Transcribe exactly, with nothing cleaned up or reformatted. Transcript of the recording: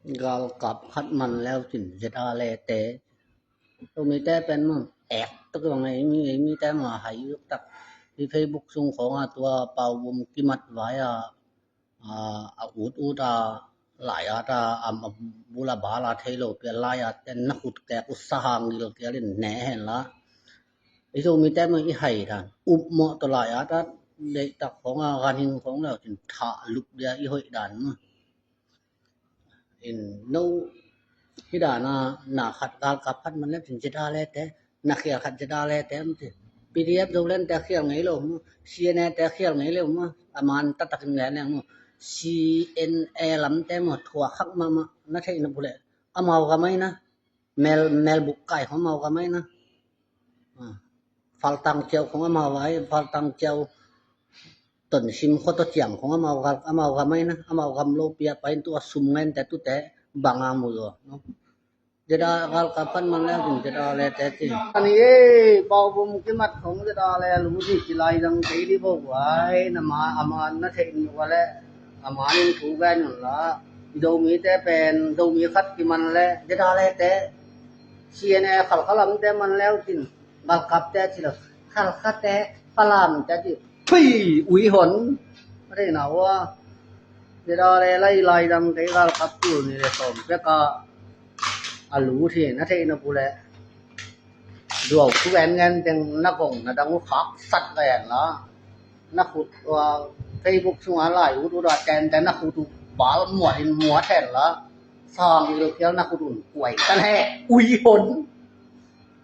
Galkap khat man leu cin ZRA le te. Tumi te pen maw, ek tak zong ei mi, ei mi te maw, hai uk tak. Hi Facebook sung khong a tua Pau Vum kimat vai a, a, a ut ut a, lai at a, am a bul a bal a thei lo pia lai at ten na khut kek uh sahang gil kial in ne hen la. I Zomi te maw i hai dan. Up mawh tawh lai at a, deih tak khong a, ganhing khong leu cin thah lup dia i hoih dan maw. In no, hi dan a, na khat galkap khat man leu cin ZRA le te, na khial khat ZRA le te, am ti. PDF Zoland te khial ngei lo maw, CNA te khial ngei lo maw, a man taktak in le leng maw, CNA lam te maw, thuak khak mahmah, na theih na pule, amau gam ai na, mel, mel buk kai khong amau gam ai na. Ah. Faltang Kiau khong amau ai, Faltang Kiau Tonsim khua tawh ciam khong amau gam, amau gam ai na, amau gam lo pia pai in tua sum ngen te tute bang a mu zaw, no? ZRA galkap khat man leu cin ZRA le te ci. Ani ei, Pau Vum kimat khong ZRA le lu ci ci lai dang kei di bo vai, na ma, a man na theih ni wa le, a man in thu gen un la. Zomi te pen, Zomi khat kiman le, ZRA le te, CNA khalkhalam te man leu cin, galkap te ci lo, khalkha te, Falam te ci. Phi, ui hon. Rei na wa. ZRA le lai lai dang kei galkap tul ni le sawm pek a, a lu thi na theih na pule. Duau thu gen ngen teng na gong na dang uh khak sat gen la. Na khut, uh, Facebook sung a lai ut ut a ten ten na khut uh bal muat in muat hen la. Sang i lo kial na khut un kuai tan he. Ui hon.